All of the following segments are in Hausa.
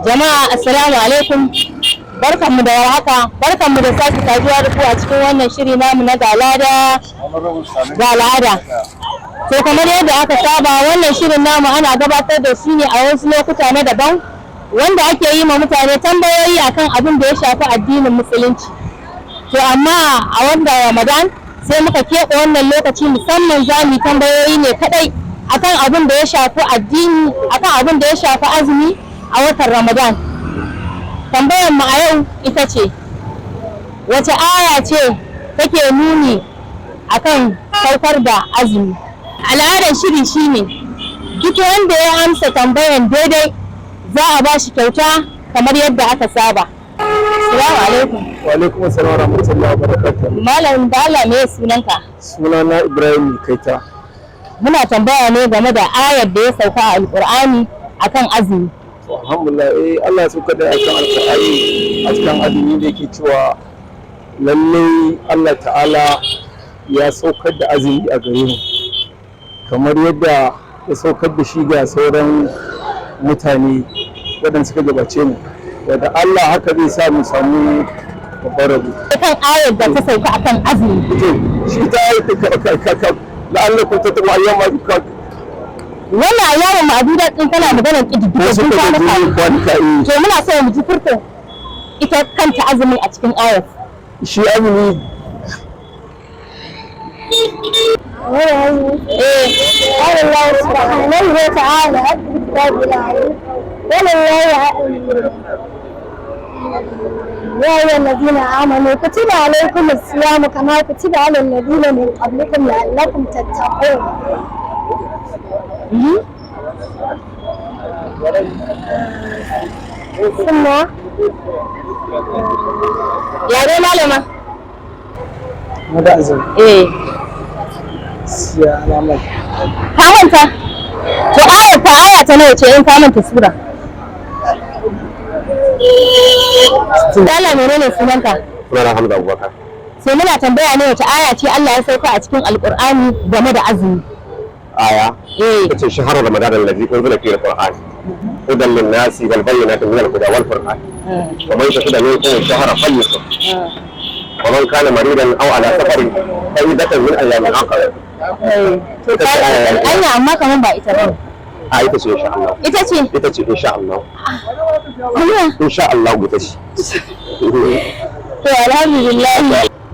Jama'a, assalamu alaikum. Barkanmu da warhaka, barkanmu da sake saduwa da ku a cikin wannan shiri namu na Galada ga Al'ada. To, kamar yadda aka saba, wannan shirin namu ana gabatar da shi ne a wasu lokuta na daban, wanda ake yi ma mutane tambayoyi akan abin da ya shafi addinin Musulunci. To, amma a wanda Ramadan sai muka keɓe wannan lokaci musamman, za mu yi tambayoyi ne kaɗai akan abin da ya shafi addini, akan abin da ya shafi azumi a watan Ramadan. Tambayar mu a yau ita ce: wace aya ce take nuni akan saukar da azumi? Al'adar shiri shine duk wanda ya amsa tambayan daidai, za a ba shi kyauta kamar yadda aka saba. Assalamu alaikum. Wa alaikum assalam wa rahmatullahi wa barakatuh. Malam, da Allah, me sunanka? Sunana Ibrahim Kaita. Muna tambaya ne game da ayar da ya sauka a Alƙur'ani akan azumi. To, alhamdulillah, Allah ya sauka da akan Alqur'ani a cikin azumi da yake cewa lallai Allah Ta'ala ya saukar da azumi a gare mu kamar yadda ya saukar da shi ga sauran mutane waɗanda suka gabace mu, wanda Allah haka zai sa mu samu babban rabo. Kan ayar da ta sauka akan azumi. To, shi ta yi ka la'allakum tattaqun ayyama ka. Wannan ayyamin ma'adudat din, kana maganar ko ƙididdigaggun suka kwanuka ne. Kwanuka. To, muna so mu ji furtun ita kanta azumin a cikin ayar. Shi azumi. Eh. قال الله سبحانه وتعالى في كتابه العليم: ولله يا أيها الذين آمنوا كتب عليكم الصيام كما كتب على الذين من قبلكم لعلكم تتقون. ثم Ya dai, malama? Da azumi. Eh. Siya alamar. Ka manta? To, ayar ta aya ta nawa ce in ka manta sura? Da Allah, menene sunanka? Sunana Hamza Abubakar. Sai muna tambaya ne, wace aya ce Allah ya sauka a cikin Alƙur'ani game da azumi? Aya? Eh. Ita ce shahar Ramadan allazi unzila fihi alquran hudan lin-nasi wal bayyinati min al-huda wal furqan, wa man shahida minkum ash-shahra falyasum, wa man kana maridan aw ala safarin fa iddatun min ayyamin ukhra. To, anya amma kaman ba ita ba. A, ita ce insha Allah. Ita ce? Ita ce insha Allah. Anya? Insha Allah ita ce. To, alhamdulillah,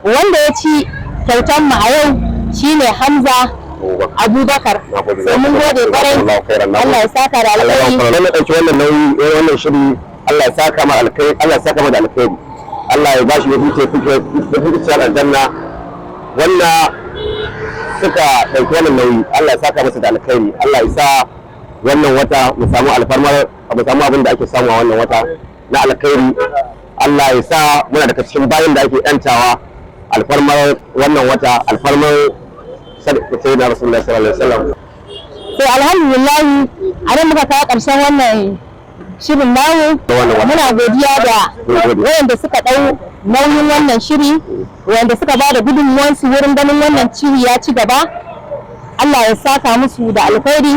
wanda ya ci kyautan mu a yau shine Hamza Abubakar. Sai mun gode kwarai. Allah ya saka da Allah ya alkhairi. fara wannan, ɗauki wannan nauyi, wannan shiri, Allah ya saka ma alkhairi, Allah ya saka ma da alkhairi, Allah ya bashi ya huce kuke ya huce aljanna. Wannan suka ɗauki wannan nauyi, Allah ya saka masa da alkhairi. Allah ya sa wannan wata mu samu alfarmar, mu samu abin da ake samu a wannan wata na alkhairi. Allah ya sa muna daga cikin bayin da ake yantawa alfarmar wannan wata, alfarmar Sayyidina Rasulullahi sallallahu alaihi wasallam. To, alhamdulillah, a nan muka kawo ƙarshen wannan shirin namu. Wannan wata. Muna godiya da Mun gode. wayanda suka ɗau nauyin wannan shiri, wayanda suka ba da gudunmuwansu wurin ganin wannan shiri ya ci gaba. Allah ya saka musu da alkhairi.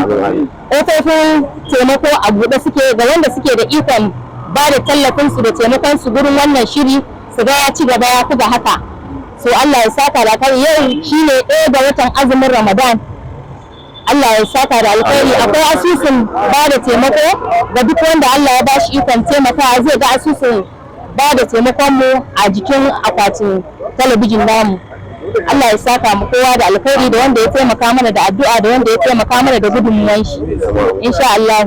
Ƙofofin taimako a buɗe suke ga wanda suke da ikon ba da tallafinsu da taimakonsu gurin wannan shiri, su ga ya ci gaba ya fi ga haka. So, Allah ya saka da alkhairi. Yau shine 1 ga watan azumin Ramadan. Allah ya saka da alkhairi. Akwai asusun ba da taimako ga duk wanda Allah ya bashi ikon taimakawa, zai ga asusun ba da taimakon mu a jikin akwatin talabijin namu. Allah ya saka mu kowa da alkhairi, da wanda ya taimaka mana da addu'a, da wanda ya taimaka mana da gudunmuwan shi, insha Allah.